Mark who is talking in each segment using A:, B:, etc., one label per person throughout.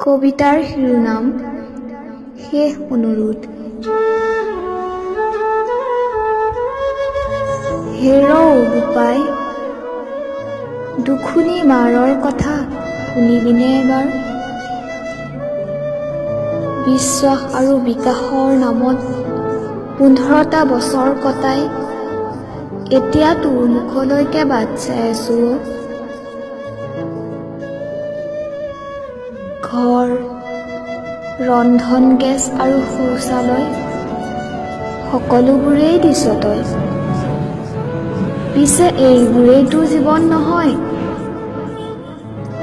A: কবিতাৰ শিৰোনাম শেষ অনুৰোধ। হেৰৌ বোপাই, দুখুনী মাৰৰ কথা শুনিবিনে এবাৰ? বিশ্বাস আৰু বিকাশৰ নামত 15টা বছৰ কটাই এতিয়া তোৰ মুখলৈকে বাট চাই আছো অ'। ঘৰ, ৰন্ধন গেছ আৰু শৌচালয় সকলোবোৰেই দিছ তই। পিছে এইবোৰেইতো জীৱন নহয়,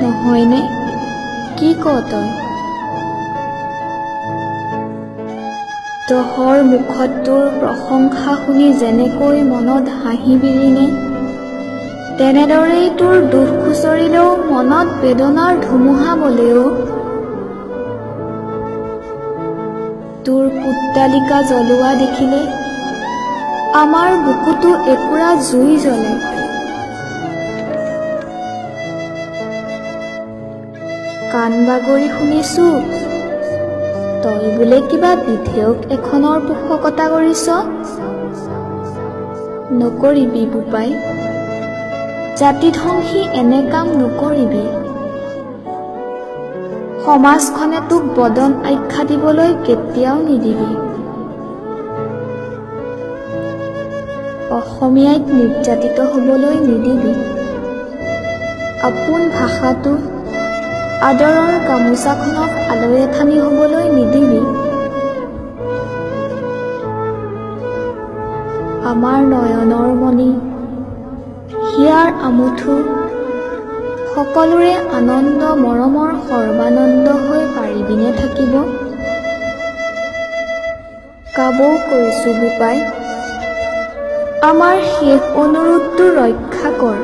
A: নহয়নে? কি ক তই? দহৰ মুখত তোৰ প্ৰশংসা শুনি যেনেকৈ মনত হাঁহি বিৰিঙে, তেনেদৰেই তোৰ দুখ খুচৰিলেও মনত বেদনাৰ ধুমুহা বলে অ'। তোৰ পুত্তালিকা জ্বলোৱা দেখিলে আমাৰ বুকুতো একুৰা জুই জ্বলে। কাণ বাগৰি শুনিছো তই বোলে কিবা বিধেয়ক এখনৰ পোষকতা কৰিছ। নকৰিবি বোপাই, জাতিধ্বংসী এনে কাম নকৰিবি। সমাজখনে তোক বদন আখ্যা দিবলৈ কেতিয়াও নিদিবি। অসমীয়াইক নিৰ্যাতিত হ'বলৈ নিদিবি। আপোন ভাষাটো, আদৰৰ গামোচাখনক আলৈ আথানি হ'বলৈ নিদিবি। আমাৰ নয়নৰ মণি, হিয়াৰ আমঠু, সকলোৰে আনন্দ মৰমৰ সৰ্বানন্দ হৈ পাৰিবিনে থাকিব? কাবৌ কৰিছো বোপাই, আমাৰ শেষ অনুৰোধটো ৰক্ষা কৰ।